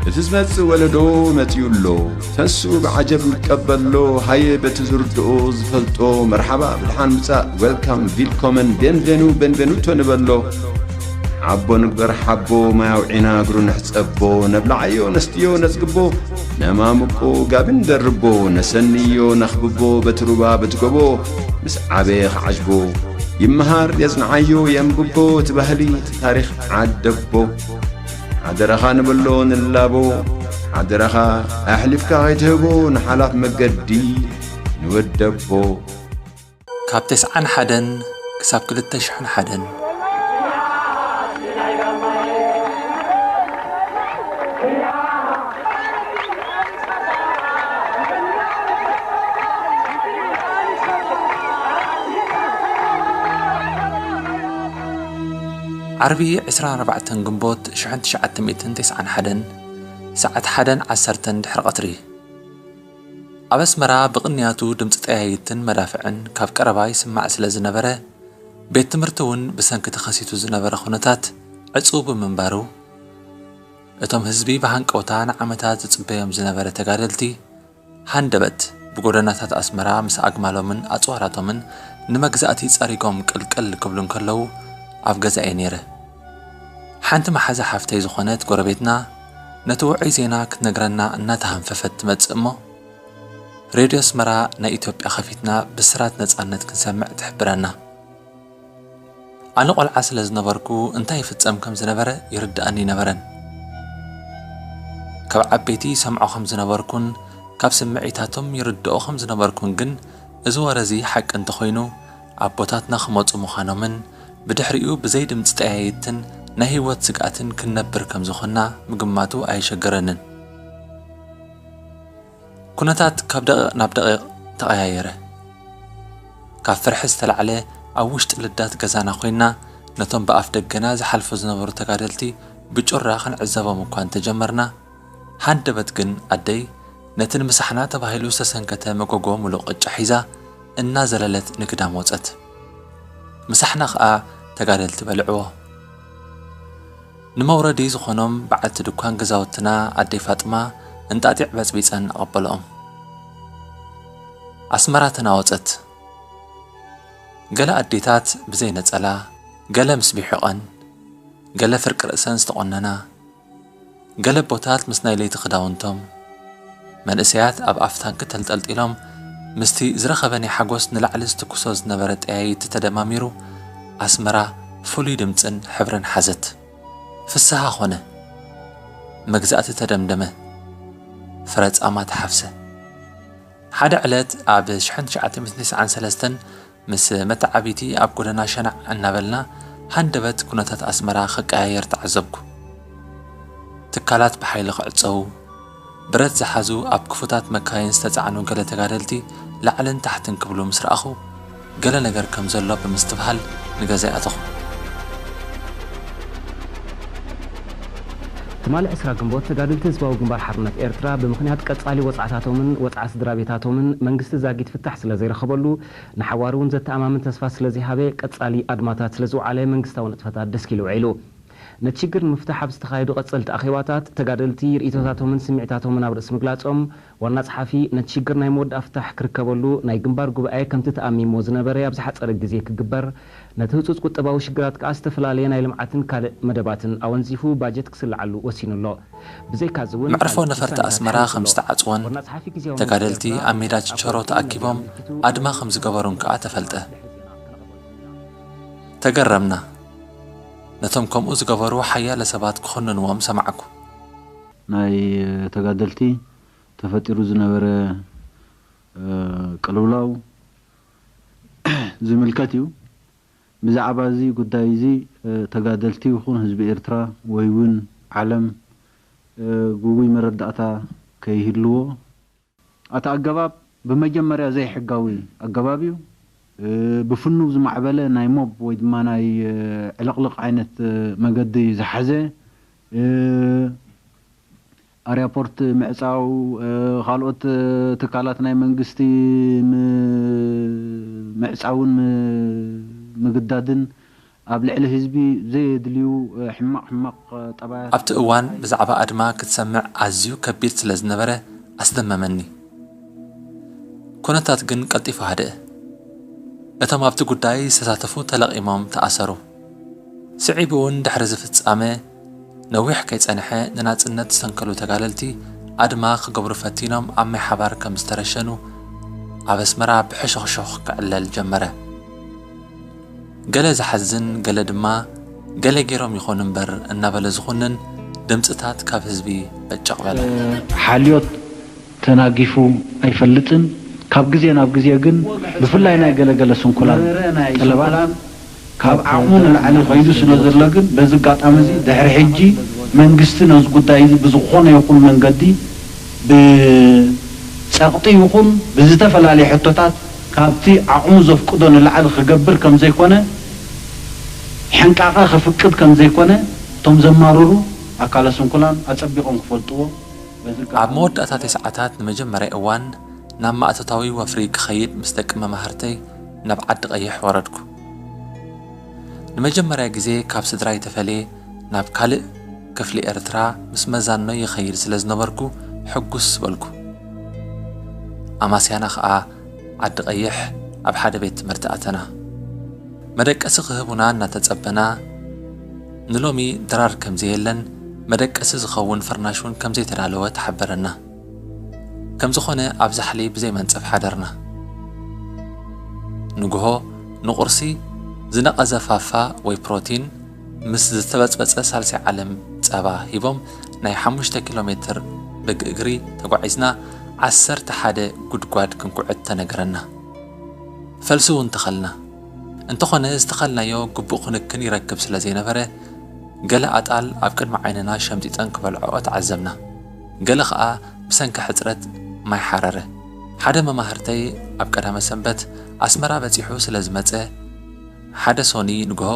እቲ ዝመጽእ ወለዶ መጺኡ ኣሎ። ተንስኡ ብዓጀብ ንቀበሎ። ሃየ በቲ ዝርድኦ ዝፈልጦ መርሓባ ብድሓን ምጻእ፣ ዌልካም፣ ቪልኮመን፣ ቤንቬኑ፣ ቤንቬኑቶ ንበሎ። ሓቦ ንግበር ሓቦ፣ ማይ ኣውዒና እግሩ ንሕጸቦ። ነብልዓዮ ነስትዮ ነጽግቦ፣ ነማምቆ ጋቢ ንደርቦ። ነሰንዮ ነኽብቦ በቲ ሩባ በቲ ጎቦ። ምስ ዓበየ ክዓጅቦ ይመሃር የጽንዓዮ የንብቦ። እቲ ባህሊ እቲ ታሪኽ ዓደቦ። ሓደራኻ ንበሎ ንላቦ። ሓደራኻ ኣሕሊፍካ ከይትህቦ ንሓላፍ መገዲ ንወደቦ። ካብ ተስዓን ሓደን ክሳብ ክልተ ሽሕን ሓደን። ዓርቢ ዕስራን ኣርባዕተን ግንቦት ሽሕን ትሽዓተ ሚእትን ተስዓን ሓደን ሰዓት ሓደን ዓሰርተን ድሕሪ ቀትሪ። ኣብ ኣስመራ ብቕንያቱ ድምጺ ጠያይትን መዳፍዕን ካብ ቀረባ ይስማዕ ስለ ዝነበረ፣ ቤት ትምህርቲ እውን ብሰንኪ ተኸሲቱ ዝነበረ ኩነታት ዕጹው ብምንባሩ፣ እቶም ህዝቢ ብሃንቀውታ ንዓመታት ዝጽበዮም ዝነበረ ተጋደልቲ፣ ሃንደበት ብጎደናታት ኣስመራ ምስ ኣግማሎምን ኣጽዋራቶምን ንመግዛእቲ ጸሪጎም ቅልቅል ክብሉ እንከለዉ፣ ኣብ ገዛ'የ ነይረ። ሓንቲ መሓዛ ሓፍተይ ዝኾነት ጎረቤትና፣ ነቲ ውዑይ ዜና ክትነግረና እናተሃንፈፈት ትመጽእ እሞ፣ ሬድዮ ኣስመራ ናይ ኢትዮጵያ ከፊትና ብስራት ነጻነት ክንሰምዕ ትሕብረና። ኣነ ቆልዓ ስለ ዝነበርኩ እንታይ ይፍጸም ከም ዝነበረ ይርድኣኒ ኣይነበረን። ካብ ዓበይቲ ይሰምዖ ከም ዝነበርኩን ካብ ስምዒታቶም ይርድኦ ከም ዝነበርኩን ግን፣ እዚ ወረ እዚ ሓቂ እንተኾይኑ፣ ኣቦታትና ክመጹ ምዃኖምን ብድሕሪኡ ብዘይ ድምጺ ጠያይትን ናይ ህይወት ስግኣትን ክንነብር ከም ዝኾንና ምግማቱ ኣየሸገረንን። ኩነታት ካብ ደቂቕ ናብ ደቂቕ ተቐያየረ። ካብ ፍርሒ ዝተላዕለ ኣብ ውሽጢ ልዳት ገዛና ኮይና ነቶም ብኣፍ ደገና ዝሓልፉ ዝነበሩ ተጋደልቲ ብጩራ ክንዕዘቦም እኳ እንተጀመርና፣ ሃንደበት ግን ኣደይ ነቲ ንምሳሕና ተባሂሉ ዝተሰንከተ መጎጎ ምሉእ ቅጫ ሒዛ እናዘለለት ንግዳም ወጸት። ምሳሕና ኸኣ ተጋደልቲ በልዕዎ። ንመውረዲ ዝኾኖም በዓልቲ ድኳን ገዛውትና ኣደይ ፋጥማ እንጣጢዕ በጽቢጸን ኣቐበለኦም። ኣስመራ ተናወጸት። ገለ ኣዴታት ብዘይ ነጸላ፣ ገለ ምስ ቢሑቐን፣ ገለ ፍርቂ ርእሰን ዝተቖነና፣ ገለ ኣቦታት ምስ ናይ ለይቲ ክዳውንቶም፣ መንእሰያት ኣብ ኣፍ ታንኪ ተንጠልጢሎም፣ ምስቲ ዝረኸበ ናይ ሓጎስ ንላዕሊ ዝትኩሶ ዝነበረ ጠያይቲ ተደማሚሩ፣ ኣስመራ ፍሉይ ድምጽን ሕብርን ሓዘት። ፍስሃ ኾነ። መግዛእቲ ተደምደመ። ፍረ ጻማ ተሓፍሰ። ሓደ ዕለት ኣብ ሽሕን ትሽዓተ ሚእትን ተስዓን ሰለስተን ምስ መተዓቢቲ ኣብ ጎደና ሸናዕ እናበልና ሃንደበት ኩነታት ኣስመራ ክቀያየር ተዓዘብኩ። ትካላት ብሓይሊ ክዕጸዉ፣ ብረት ዝሓዙ ኣብ ክፉታት መካይን ዝተጻዕኑ ገለ ተጋደልቲ ላዕልን ታሕትን ክብሉ ምስ ረኣኹ፣ ገለ ነገር ከም ዘሎ ብምስትብሃል ንገዛይ ኣተኹ። ትማሊ ዕስራ ግንቦት፣ ተጋደልቲ ህዝባዊ ግንባር ሓርነት ኤርትራ ብምኽንያት ቀጻሊ ወጽዓታቶምን ወጽዓ ስድራ ቤታቶምን መንግስቲ ዛጊት ፍታሕ ስለ ዘይረኸበሉ፣ ንሓዋሩ እውን ዘተኣማምን ተስፋ ስለ ዘይሃበ፣ ቀጻሊ ኣድማታት ስለ ዝወዓለ መንግስታዊ ንጥፈታት ደስኪሉ ውዒሉ። ነቲ ሽግር ንምፍታሕ ኣብ ዝተኻየዱ ቀጸልቲ ኣኼባታት፣ ተጋደልቲ ርእይቶታቶምን ስምዒታቶምን ኣብ ርእሲ ምግላጾም፣ ዋና ጸሓፊ ነቲ ሽግር ናይ መወዳእታ ፍታሕ ክርከበሉ ናይ ግንባር ጉባኤ ከምቲ ተኣሚምዎ ዝነበረ ኣብ ዝሓጸረ ግዜ ክግበር፣ ነቲ ህጹጽ ቁጠባዊ ሽግራት ከኣ ዝተፈላለየ ናይ ልምዓትን ካልእ መደባትን ኣወንዚፉ ባጀት ክስልዓሉ ወሲኑ ኣሎ። ብዘይካዚ እውን መዕርፎ ነፈርቲ ኣስመራ ከም ዝተዓጽወን ተጋደልቲ ኣብ ሜዳ ችቸሮ ተኣኪቦም ኣድማ ከም ዝገበሩን ከኣ ተፈልጠ። ተገረምና። ነቶም ከምኡ ዝገበሩ ሓያለ ሰባት ክኹንንዎም ሰማዕኩ። ናይ ተጋደልቲ ተፈጢሩ ዝነበረ ቅልውላው ዝምልከት እዩ። ብዛዕባ እዚ ጉዳይ እዚ ተጋደልቲ ይኹን ህዝቢ ኤርትራ ወይ እውን ዓለም ግጉይ መረዳእታ ከይህልዎ፣ እቲ ኣገባብ ብመጀመርያ ዘይሕጋዊ ኣገባብ እዩ። ብፍኑው ዝማዕበለ ናይ ሞብ ወይ ድማ ናይ ዕልቕልቕ ዓይነት መገዲ ዝሓዘ፣ ኣርያፖርት ምዕጻው፣ ካልኦት ትካላት ናይ መንግስቲ ምዕጻውን ምግዳድን ኣብ ልዕሊ ህዝቢ ዘየድልዩ ሕማቕ ሕማቕ ጠባያት ኣብቲ እዋን ብዛዕባ ኣድማ ክትሰምዕ ኣዝዩ ከቢድ ስለ ዝነበረ ኣስደመመኒ። ኩነታት ግን ቀልጢፉ ሃደአ። እቶም ኣብቲ ጉዳይ ዝተሳተፉ ተለቒሞም ተኣሰሩ። ስዒቡ እውን ድሕሪ ዝፍጻመ ነዊሕ ከይጸንሐ ንናጽነት ዝሰንከሉ ተጋደልቲ ኣድማ ክገብሩ ፈቲኖም ኣብ ማይ ሓባር ከም ዝተረሸኑ ኣብ ኣስመራ ብሕሹኽሹኽ ክዕለል ጀመረ። ገለ ዝሓዝን ገለ ድማ ገለ ገይሮም ይኾኑ እምበር እናበለ ዝኹንን ድምፅታት ካብ ህዝቢ በጨቕ በለ። ሓልዮት ተናጊፉ ኣይፈልጥን። ካብ ግዜ ናብ ግዜ ግን ብፍላይ ናይ ገለገለ ስንኩላን ጠለባት ካብ ዓቕሙ ንላዕሊ ከይዱ ስለ ዘሎ ግን በዚ ኣጋጣሚ እዚ ድሕሪ ሕጂ መንግስቲ ነዚ ጉዳይ እዚ ብዝኾነ ይኹን መንገዲ ብፀቕጢ ይኹን ብዝተፈላለየ ሕቶታት ካብቲ ዓቕሙ ዘፍቅዶ ንላዕሊ ክገብር ከም ዘይኮነ ሕንቃቐ ክፍቅድ ከም ዘይኮነ እቶም ዘማርሩ ኣካለ ስንኩላን ኣጸቢቖም ክፈልጥዎ በዚ ኣጋጣሚ ኣብ መወዳእታ ተስዓታት ንመጀመርያ እዋን ናብ ማእቶታዊ ወፍሪ ክኸይድ ምስ ደቂ መማህርተይ ናብ ዓዲ ቀይሕ ወረድኩ። ንመጀመርያ ግዜ ካብ ስድራይ ተፈልየ ናብ ካልእ ክፍሊ ኤርትራ ምስ መዛኖይ ይኸይድ ስለ ዝነበርኩ ሕጉስ በልኩ። ኣማስያና ኸኣ ዓዲ ቀይሕ ኣብ ሓደ ቤት ትምህርቲ ኣተና። መደቀሲ ክህቡና እናተጸበና፣ ንሎሚ ድራር ከም ዘየለን መደቀሲ ዝኸውን ፍርናሽ እውን ከም ዘይተዳለወ ተሓበረና። ከም ዝኾነ ኣብ ዛሕሊ ብዘይ መንጸፍ ሓደርና። ንግሆ ንቁርሲ ዝነቐዘ ፋፋ ወይ ፕሮቲን ምስ ዝተበጽበጸ ሳልሳይ ዓለም ጸባ ሂቦም ናይ ሓሙሽተ ኪሎ ሜትር ብእግሪ ተጓዒዝና ዓሰርተ ሓደ ጉድጓድ ክንኩዕት ተነገረና። ፈልሲ እውን ተኸልና። እንተኾነ ዝተኸልናዮ ግቡእ ክንክን ይረክብ ስለ ዘይነበረ ገለ ኣጣል ኣብ ቅድሚ ዓይንና ሸምጢጠን ክበልዕኦ ተዓዘብና። ገለ ኸኣ ብሰንኪ ሕጽረት ማይ ሓረረ። ሓደ መማህርተይ ኣብ ቀዳመ ሰንበት ኣስመራ በጺሑ ስለ ዝመጸ ሓደ ሶኒ ንግሆ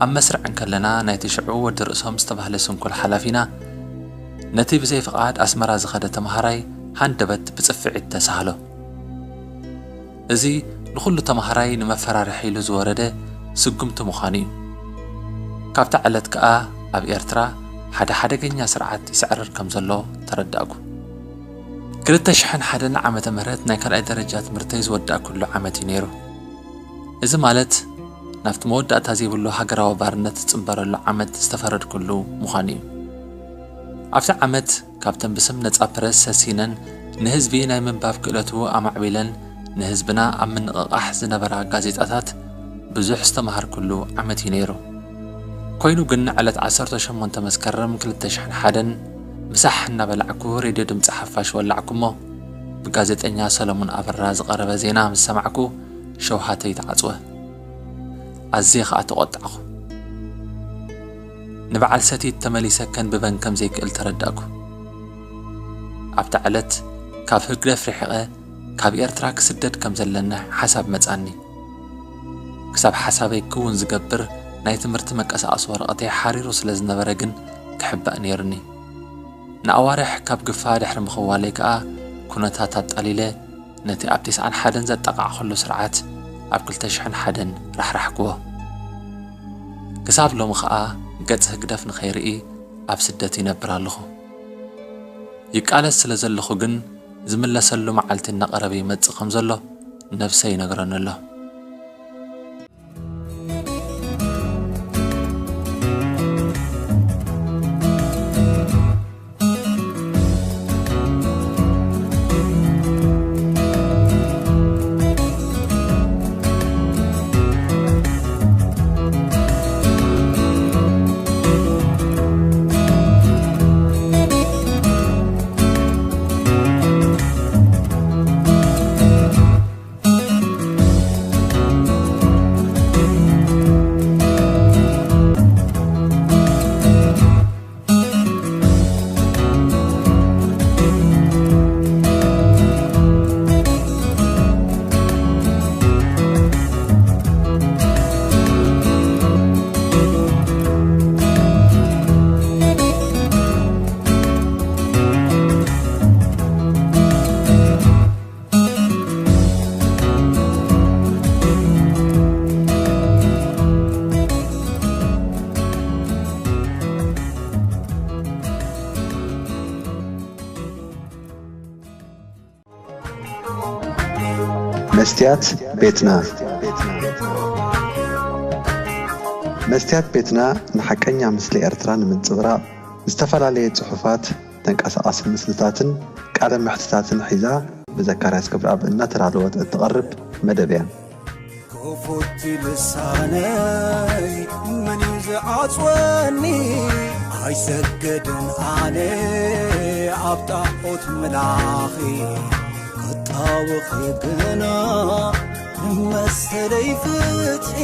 ኣብ መስርዕ እንከለና ናይቲ ሽዑ ወዲ ርእሶም ዝተባህለ ስንኩል ሓላፊና ነቲ ብዘይ ፍቓድ ኣስመራ ዝኸደ ተምሃራይ ሃንደበት ብጽፍዒት ተሳህሎ። እዚ ንኹሉ ተምሃራይ ንመፈራርሒ ኢሉ ዝወረደ ስጉምቲ ምዃኑ እዩ። ካብታ ዕለት ከኣ ኣብ ኤርትራ ሓደ ሓደገኛ ስርዓት ይስዕርር ከም ዘሎ ተረዳእኩ። ክልተ ሽሕን ሓደን ዓመተ ምህረት ናይ ካልኣይ ደረጃ ትምህርተይ ዝወዳእኩሉ ዓመት እዩ ነይሩ። እዚ ማለት ናብቲ መወዳእታ ዘይብሉ ሃገራዊ ባርነት ዝጽንበረሉ ዓመት ዝተፈረድኩሉ ምዃኑ እዩ። ኣብቲ ዓመት ካብተን ብስም ነጻ ፕረስ ሰሲነን ንህዝቢ ናይ ምንባብ ክእለቱ ኣማዕቢለን ንህዝብና ኣብ ምንቕቓሕ ዝነበራ ጋዜጣታት ብዙሕ ዝተምሃርኩሉ ዓመት እዩ ነይሩ። ኮይኑ ግን ዕለት ዓሰርተ ሸሞንተ መስከረም ክልተ ሽሕን ሓደን ምሳሕ እናበላዕኩ ሬድዮ ድምፂ ሓፋሽ ወላዕኩ እሞ ብጋዜጠኛ ሰለሙን ኣበራ ዝቐረበ ዜና ምስ ሰማዕኩ ሸውሃተይ ተዓጽወ። ኣዝየ ኸኣ ተቖጣዕኹ። ንበዓል ሰቲት ተመሊሰ ከንብበን ከም ዘይክእል ተረዳእኩ። ኣብታ ዕለት ካብ ህግደፍ ርሒቐ ካብ ኤርትራ ክስደድ ከም ዘለኒ ሓሳብ መጻኒ። ክሳብ ሓሳበይ ክውን ዝገብር ናይ ትምህርቲ መቀሳቐሲ ወረቐተይ ሓሪሩ ስለ ዝነበረ ግን ክሕባእ ነይሩኒ። ንኣዋርሕ ካብ ግፋ ድሕሪ ምኽዋለይ ከኣ ኩነታት ኣጣሊለ ነቲ ኣብ ተስዓን ሓደን ዘጠቓዕኹሉ ስርዓት ኣብ ክልተ ሽሕን ሓደን ራሕራሕክዎ። ክሳብ ሎሚ ኸኣ ገጽ ህግደፍ ንኸይርኢ ኣብ ስደት ይነብር ኣለኹ። ይቃለስ ስለ ዘለኹ ግን ዝምለሰሉ መዓልቲ እናቐረበ ይመጽእ ከም ዘሎ ነብሰይ ይነግረኒ ኣሎ። መስትያት ቤትና። መስትያት ቤትና ንሓቀኛ ምስሊ ኤርትራ ንምንጽብራቕ ዝተፈላለየ ጽሑፋት፣ ተንቀሳቓሲ ምስልታትን ቃለ መሕትታትን ሒዛ ብዘካርያስ ገብረኣብ እናተዳለወት እትቐርብ መደብ እያ። ክፉት ልሳነይ መን እዩ ዝዓጽወኒ? ኣይሰግድን ኣነ ኣብ ጣዖት ምላኺ፣ ክጣወኺ ግና መሰለይ ፍትሒ።